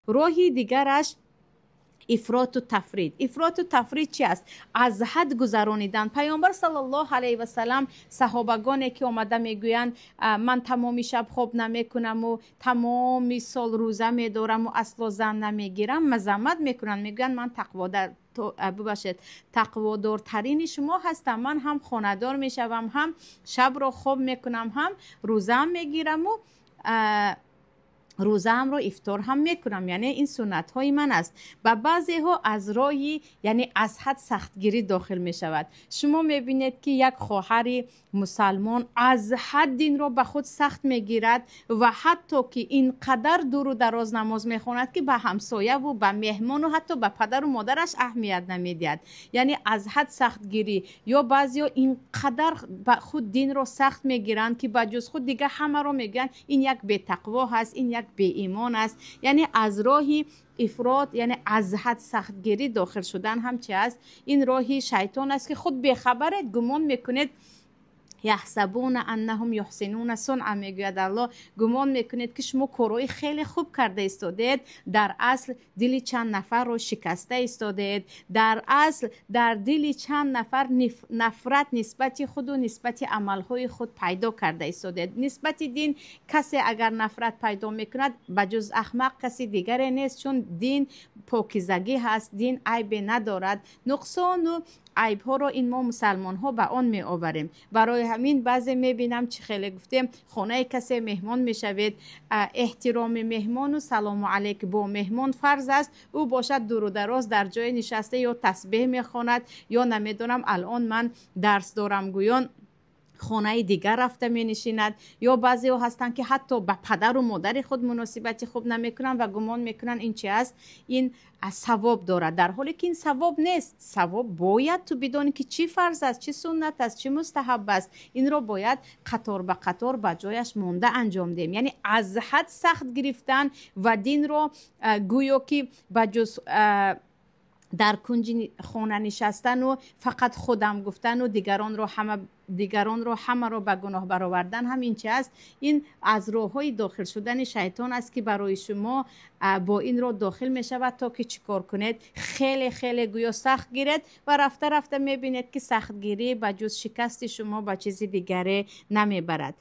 Роҳи дигараш ифроту тафрит. Ифроту тафрит чи аст? Аз ҳад гузаронидан. Паёмбар саллаллоҳу алайҳи васалам, саҳобагоне ки омада мегӯянд: «Ман тамоми шаб хоб намекунаму тамоми сол рӯза медораму асло зан намегирам», мазаммат мекунанд, мегӯянд: «Ман тақводар, бубахшед, тақводортарини шумо ҳастам. Ман ҳам хонадор мешавам, ҳам шабро хоб мекунам, ҳам рӯзаам мегираму рӯзаамро ифтор ҳам мекунам, яъне ин суннатҳои ман аст». Ба баъзеҳо аз роҳи, яъне аз ҳад сахтгирӣ дохил мешавад. Шумо мебинед, ки як хоҳари мусалмон аз ҳад динро ба худ сахт мегирад ва ҳатто ки ин қадар дуру дароз намоз мехонад, ки ба ҳамсояву ба меҳмону ҳатто ба падару модараш аҳамият намедиҳад. Яъне аз ҳад сахтгирӣ. Ё баъзеҳо ин қадар ба худ динро сахт мегиранд, ки ба ҷуз худ дига ҳамаро мегӯянд: «Ин як бетақво ҳаст, ин як беимон аст». Яъне аз роҳи ифрот, яъне аз ҳад сахтгирӣ дохил шудан ҳам чи аст? Ин роҳи шайтон аст, ки худ бехабаред, гумон мекунед. Яҳсабуна аннаҳум юҳсинуна сунъа, мегӯяд Аллоҳ. Гумон мекунед, ки шумо корҳои хеле хуб карда истодед, дар асл дили чанд нафарро шикаста истодед, дар асл дар дили чанд нафар нафрат нисбати худу нисбати амалҳои худ пайдо карда истодед. Нисбати дин касе агар нафрат пайдо мекунад, ба ҷуз аҳмақ каси дигаре нест, чун дин покизагӣ ҳаст, дин айбе надорад. Нуқсону айбҳоро ин мо мусалмонҳо ба он меоварем. Барои ҳамин баъзе мебинам, чӣ хеле гуфтем, хонаи касе меҳмон мешавед, эҳтироми меҳмону салому алайк бо меҳмон фарз аст, ӯ бошад дуру дароз дар ҷое нишаста, ё тасбеҳ мехонад, ё намедонам, алон ман дарс дорам гӯён хонаи дигар рафта менишинад. Ё баъзеҳо ҳастанд, ки ҳатто ба падару модари худ муносибати хуб намекунанд ва гумон мекунанд, ин чи аст, ин савоб дорад, дар ҳоле ки ин савоб нест. Савоб бояд ту бидонӣ, ки чӣ фарз аст, чӣ суннат аст, чӣ мустаҳаб аст. Инро бояд қатор ба қатор ба ҷояш монда анҷом диҳем. Яъне аз ҳад сахт гирифтан ва динро гӯё ки ба ҷуз дар кунҷи хона нишастану фақат худам гуфтану дигаронро ҳамаро ба гуноҳ баровардан ҳам ин чи аст? Ин аз роҳҳои дохил шудани шайтон аст, ки барои шумо бо ин роҳ дохил мешавад, то ки чӣ кор кунед? Хеле хеле гӯё сахт гиред ва рафта рафта мебинед, ки сахтгирӣ ба ҷуз шикасти шумо ба чизи дигаре намебарад.